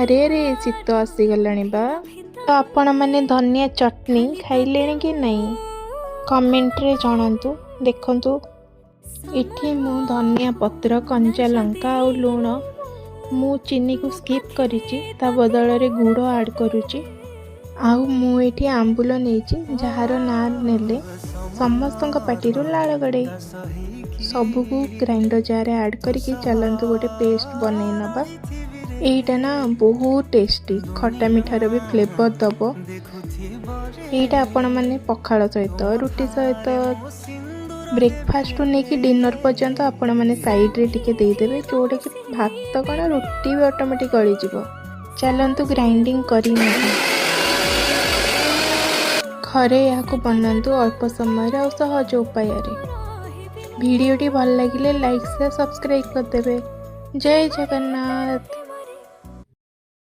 ଆରେ ଆରେ, ଶୀତ ଆସିଗଲାଣି ବା। ତ ଆପଣମାନେ ଧନିଆ ଚଟଣି ଖାଇଲେଣି କି ନାହିଁ, କମେଣ୍ଟରେ ଜଣାନ୍ତୁ। ଦେଖନ୍ତୁ, ଏଠି ମୁଁ ଧନିଆ ପତ୍ର, କଞ୍ଚା ଲଙ୍କା ଆଉ ଲୁଣ। ମୁଁ ଚିନିକୁ ସ୍କିପ୍ କରିଛି, ତା ବଦଳରେ ଗୁଡ଼ ଆଡ଼୍ କରୁଛି। ଆଉ ମୁଁ ଏଠି ଆମ୍ବୁଲ ନେଇଛି, ଯାହାର ନାଁ ନେଲେ ସମସ୍ତଙ୍କ ପାଟିରୁ ଲାଳ ଗଡ଼େ। ସବୁକୁ ଗ୍ରାଇଣ୍ଡର ଜାର୍ରେ ଆଡ଼୍ କରିକି ଚାଲନ୍ତୁ ଗୋଟେ ପେଷ୍ଟ ବନେଇ ନେବା। ଏଇଟା ନା ବହୁତ ଟେଷ୍ଟି, ଖଟା ମିଠାର ବି ଫ୍ଲେଭର୍ ଦେବ। ଏଇଟା ଆପଣମାନେ ପଖାଳ ସହିତ, ରୁଟି ସହିତ, ବ୍ରେକଫାଷ୍ଟରୁ ନେଇକି ଡିନର୍ ପର୍ଯ୍ୟନ୍ତ ଆପଣମାନେ ସାଇଡ଼୍ରେ ଟିକେ ଦେଇଦେବେ, ଯେଉଁଟାକି ଭାତ କ'ଣ, ରୁଟି ବି ଅଟୋମେଟିକ୍ ଗଳିଯିବ। ଚାଲନ୍ତୁ ଗ୍ରାଇଣ୍ଡିଙ୍ଗ କରି ନେବା। ଘରେ ଏହାକୁ ବନାନ୍ତୁ ଅଳ୍ପ ସମୟରେ ଆଉ ସହଜ ଉପାୟରେ। ଭିଡ଼ିଓଟି ଭଲ ଲାଗିଲେ ଲାଇକ୍, ସେୟାର, ସବସ୍କ୍ରାଇବ୍ କରିଦେବେ। ଜୟ ଜଗନ୍ନାଥ।